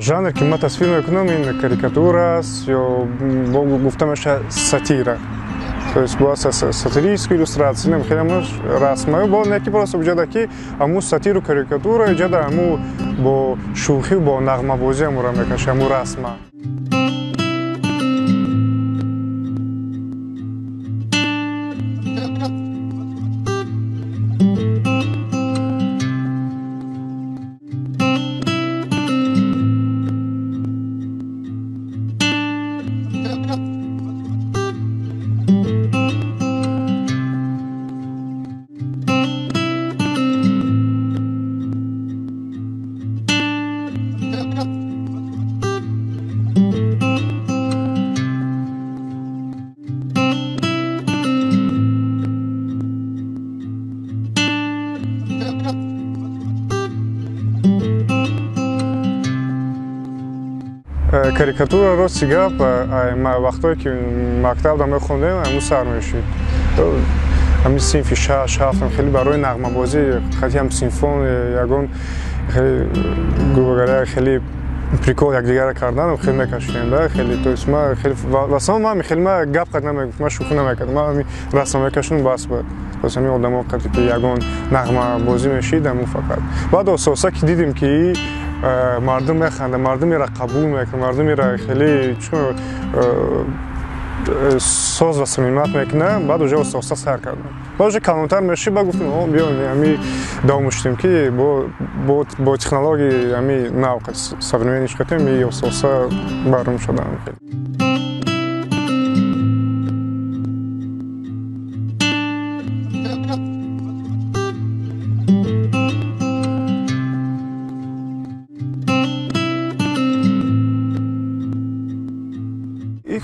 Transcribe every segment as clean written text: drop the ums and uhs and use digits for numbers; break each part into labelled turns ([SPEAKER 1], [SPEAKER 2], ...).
[SPEAKER 1] Жанр, ки ман тасвир мекунам, ин карикатура аст ё гуфта мешавад сатира. То есть бояд сатирическую иллюстрация, хеле расмаю, бо не ки просто иҷода ки аму сатиру карикатура иҷода аму бо шӯхӣ, бо нағмабозӣ амура мекашад, аму расма. Карикатура рости гап, вақтое ки мактабда мехондем, аму сар мешид. Ҳамин синфи шаш, ҳафтам хеле барои нағмабозӣ, хати ҳам синфон ягон хеле грубо говоря хеле прикол якдигарро кардан хеле мекашидем, да, хеле, то есть ма хеле васама ман хеле ма гап қад намегуфт, ма шӯхӣ намекардам, ма ҳамин расм мекашидам, бас буд. То есть ҳамин одамо қади ки ягон нағмабозӣ мешид, аму фақат. Баъд оста-оста ки дидем ки мардум механда, мардум ира қабул мекунад, мардум ира хеле соз ва самимият мекунад, баъд уже оста-оста сар кардам. Баъд уже калонтар мешид, баъд гуфтем, биёем ами давом шудем ки бо технологияи ами нав современный шудем, и оста-оста барум шудам.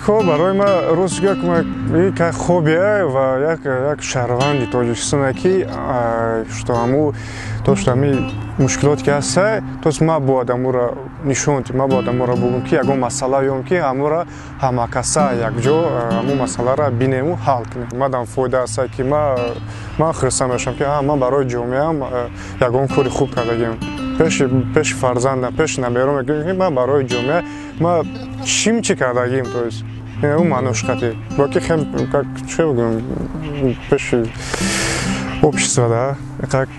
[SPEAKER 1] Хоб барои ман рост гап, як хобие ва як шаҳрванди Тоҷикистон ки что аму то что ами мушкилот ки ҳаста, то есть ман бояд амура нишон дим, ман бояд амура бугум ки ягон масъала ём ки амура ҳамакаса якҷо аму масъаларо бинему ҳал кунем. Мадам фоида ҳаста ки ман хурсанд мешавам ки ман барои ҷомеаам ягон кори хуб кардагиам. Пеши фарзандам, пеши набером мегӯям ки ман барои ҷомеа ман чим чӣ кардагим, то есть ӯ маънош қатӣ. Бо ки хел как чӣ бигӯям, пеши общество, да, как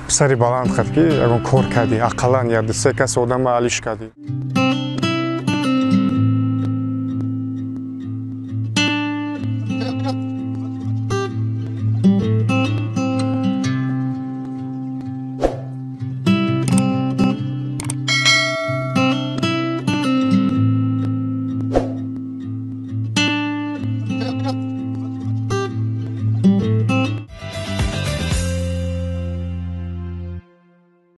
[SPEAKER 1] сари баланд қад ки ягон кор кардӣ, ақаллан як ду се кас одама алиш кардӣ.